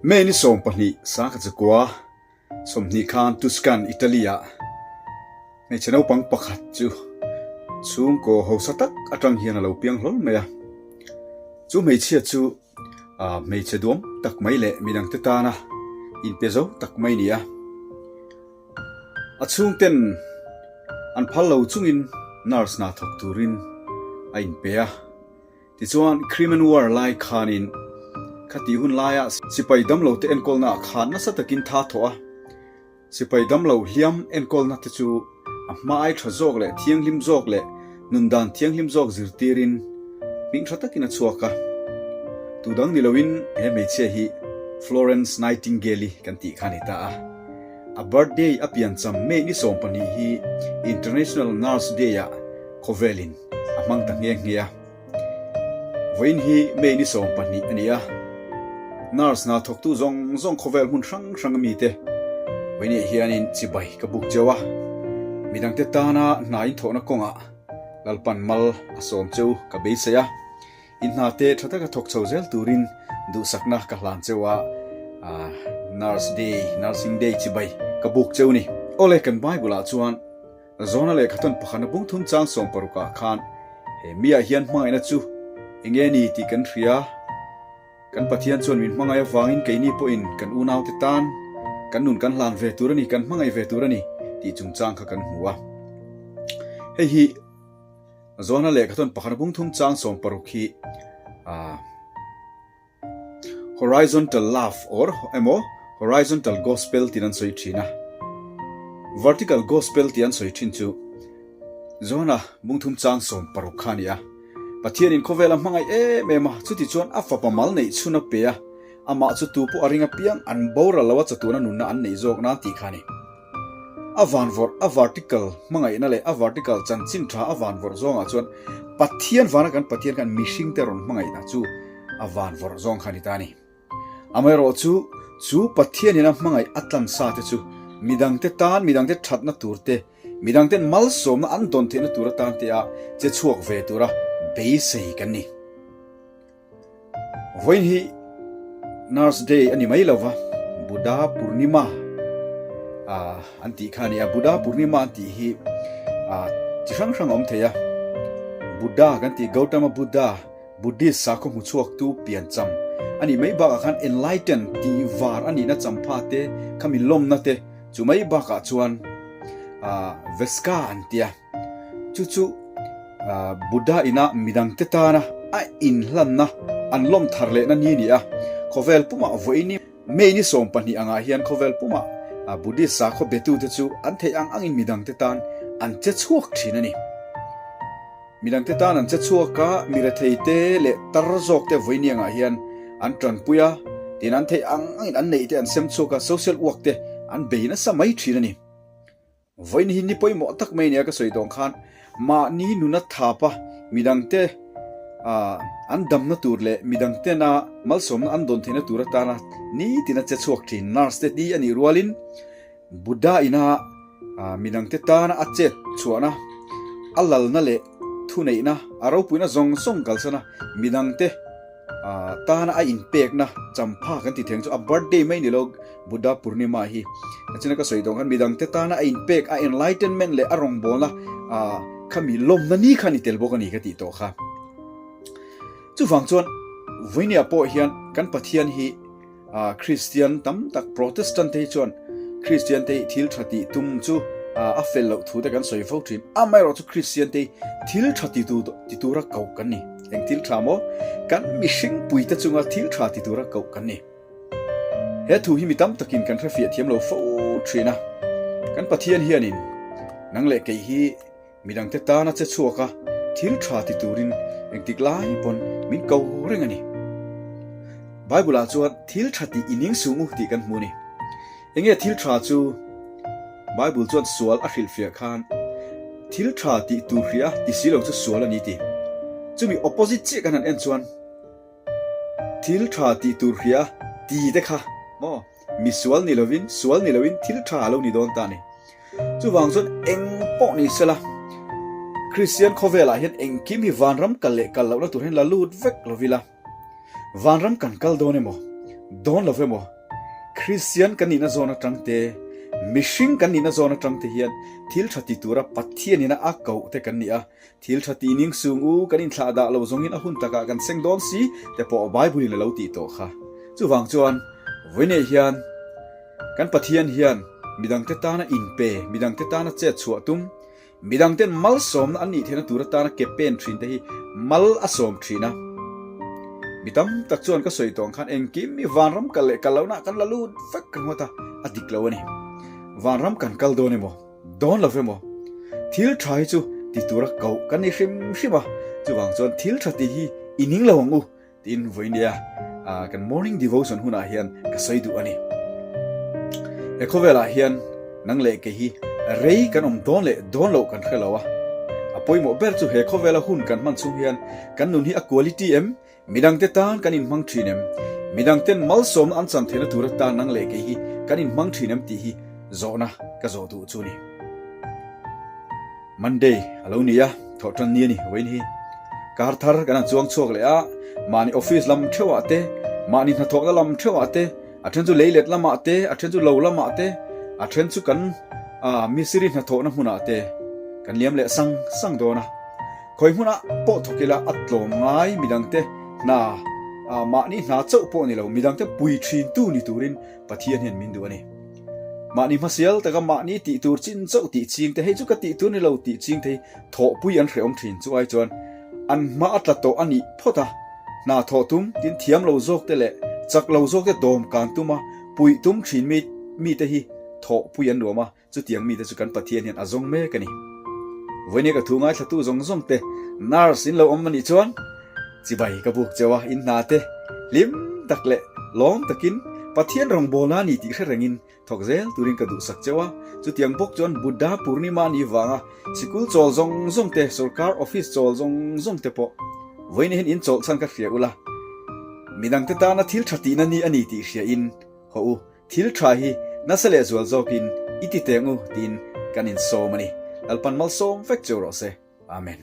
May ni 12 sangkhat zakua 20 khan Tuscan, Italy-ah hmeichhe naupang pakhat chu chhungkaw hausa tak atang hian a lo piang hlawl mai a. Chu hmeichhia chu hmeichhe duam tak mai leh midangte tana inpe zo tak mai a ni a. A chhungten an phal lo chungin nurse hna thawk turin a inpe a. Tichuan, Crimean War lai khanin khati hun laia sipai damlote enkawlnaah khan nasa takin tha thawh a, sipai damlo hliam enkawlna te chu a hma ai tha zawk leh thianghlim zawk leh nundan thianghlim zawk zirtirin hming tha takin a chhuak a. Tu dang ni loin he hmeichhia hi Florence Nightingale-i kan tih kha a ni ta a. A birthday a piancham May ni 12 hi International Nurse Day-ah khawvelin a hmang ta nghe nghe a. Vawiin hi May ni 12 a ni a, nurse hna thawktu zawng zawng khawvel hmun hrang hrang ami te vawiinah hianin chibai ka buk cheu a, midangte tana hna in thawhna kawngah Lalpan mal a sawm cheu ka beisei a, in hna te tha taka thawk chho zel turin duhsakna ka hlan cheu a, Nurse Day, Nursing Day chibai ka buk cheu ni. Awle kan Bible ah chuan Zawna lehkhathawn pakhatna bung thum chang 60 ah khan he miah hian hmangaihna chu eng nge ni tih kan hria. Kan Pathian chuan min hmangaih avangin keini pawhin kan unaute tan kan nun kan hlan ve tur a ni, kan hmangaih ve tur a ni tih chungchang kha kan hmu a. Hei hi Zawna lehkhathawn pakhatna bung thum chang 60 hi ah. Horizontal love or emaw horizontal gospel tiin an sawi thin a. Vertical gospel tih an sawi thin chu Johana bungthum chang 60 kha a ni a. Pathianin khawvel a hmangaih em em a, chuti chuan a fapa mal neih chhun a pe a, amah chu tu pawh a ring apiang an boral lo a chatuana nunna an neih zawk nan tih kha a ni. A van vawrh, a vertical hmangaihna leh a vertical chanchin tha a van vawrh zawngah chuan Pathian vana kan Pathian khan mihringte rawn hmangaihna chu a van vawrh zawng kha a ni ta a ni. Amaherawh chu, chu Pathianin a hmangaih a tlan sa te chu midangte tan, midangte thatna tur te, midangten malsawmna an dawn theihna tur atan te a che chhuak ve tura beisei kan ni. Vawiin hi Nurse Day a ni mai lo va, Buddha Purnima an tih kha a ni a. Buddha Purnima an tih hi chi hrang hrang a awm thei a. Buddha kan tih Gautama Buddha, Buddhist sakhaw hmu chhuaktu piancham a nih mai bakah khan Enlightened tih var a nihna champha te, khami lawmna te chu mai bakah chuan Veska an ti a. Chu chu Buddha ina midangte tana a inhlanna an lawm thar lehna ni a ni a. Khawvel pumah vawiin May ni 12 angah hian khawvel pumah Buddhist sakhaw betute chu an theih ang angin midangte tan an che chhuak thin a ni. Midangte tan an che chhuak a, mi retheite leh tar zawkte vawiin angah hian an tanpui a, tin an theih ang angin an neihte an sem chhuak a, social work te an bei nasa mai thin a ni. Vawiin hi ni pawimawh tak mai nia ka sawi tawng khan mahni nuna thapa midangte an damna tur leh midangtena malsawmna an dawn theihna tur atana nitina che chhuak thin nurse te ni a nih rualin Buddha ina midangte tana a chet chhuahna a lalna leh thuneihna a ropuina zawng zawng kalsana midangte Tana a inpekna champha kan ti theng chu a birthday mai ni lo Buddha Purnima hi achina ka sawi dawng khan midangte tana a inpek a enlightenment leh a rawngbawlna khami lawmna ni kha ni tel bawk a ni ka tih tawh kha. Chuvang chuan vawinia pawh hian kan Pathian hi Kristian tam tak Protestant te hi chuan Kristian te hi thil tha tih tum chu a fel loh thu te kan sawi fo thin. Amaherawhchu Kristian te hi thil tha ti tu ti tura koh kan ni. Eng thil tha maw? Kan mihring pui te chunga thil tha ti tura koh kan ni. He thu hi mi tam takin kan hrefiah thiam lo fo thin a. Kan Pathian hianin nang leh kei hi Midangte tana che chhuak a, thil tha ti turin engtik lai pawn min ko reng a ni. Bible-ah chuan thil tha tih i ning sung u tih kan hmu a ni. Enge thil tha chu? Bible chuan sual a hrilhfiah khan thil tha tih tur hria ti si lo chu sual a ni ti. Chumi opposite chiah kan han en chuan thil tha tih tur hria ti te kha maw misual ni lovin sual ni lovin thil tha a lo ni dawn ta a ni. Chuvang chuan eng pawh ni sela, Kristian khawvelah hian engkim hi vanram kal leh kal lohna tur hian la lut vek lo ila. Vanram kan kal dawn emaw? Dawn lo emaw, Kristian kan nihna zawn atang te, mihring kan nihna zawn atang te hian thil tha ti tura Pathian ina a koh te kan ni a. Thil tha ti ning sung u, kan inthlah dah lo zawngin a hun takah kan seng dawn si te pawh Bible in a lo tih tawh kha. Chuvang chuan, vawiinah hian kan Pathian hian midangte tana inpe, midangte tana chet chhuah tum, Midangten malsawmna an nih theihna tur atana ke pen thin te hi mal a sawm thin a. Mi tam tak chuan ka sawi tawh ang khan engkim hi vanram kal leh kal lohna kan la lut vek ringawt a, a dik lo a ni. Vanram kan kal dawn emaw, dawn lo emaw, thil tha hi chu ti tura koh kan ni hrim hrim a, chuvang chuan thil tha tih hi i ning lo ang u. Tin, vawinia kan morning devotion hunah hian ka sawi duh a ni. He khawvelah hian nang leh kei hi rei kan awm dawn leh dawn loh kan hre lo a. A pawimawh ber chu he khawvela hun kan hman chhung hian kan nun hi a quality em? Midangte tan kan inhmang thin em? Midangten malsawmna an chan theihna tur atan nang leh kei hi kan inhmang thin em tih hi zawhna ka zawh duh chu a ni. Monday a lo ni a, thawh tan ni a ni vawiin hi. Kar thar kan han chuang chhuak leh a, mahni office lam theuhah te, mahni hnathawhna lam theuhah te, a then chu leilet lamah te, a then chu lo lamah te, a then chu kan misiri hnathawhna hmunah te kan liam leh sang sang dawn a. Khawi hmunah pawh thawk ila a tlawm ngai midangte hna, mahni hna chauh pawh ni lo, midangte pui thintu ni turin Pathian hian min duh a ni. Mahni hmasial taka mahni tih tur chin chauh tih ching te, hei chu ka tih tur ni lo tih ching te hi thawhpui an hrehawm thin. Chu ai chuan an hma a tla tawh a nih phawt a, hna thawh tum, tin thiam lo zawk te leh chak lo zawk te dawm kan tum a, puih tum thin mi mite hi thawhpui an nuam a, Chutiang mite chu kan Pathian hian a zawng mek a ni. Vawinia ka thu ngaithlatu zawng zawng te nurse in lo awm a nih chuan chibai ka buk cheu a, in hna te hlim tak leh lawm takin Pathian rawngbawlna a ni tih hre rengin thawk zel turin ka duhsak cheu a. Chutiang bawk chuan Buddha Purnima ni vanga sikul chawl zawng zawng te, sorkar office chawl zawng zawng te pawh vawinia hian in chawlh chhan ka hria ula, midangte tana thil tha tihna ni a ni tih hria in haw u. Thil tha hi nasa leh zual zawkin i ti teng u tiin kan insawm a ni. Lalpan malsawm vek cheu rawh se. Amen.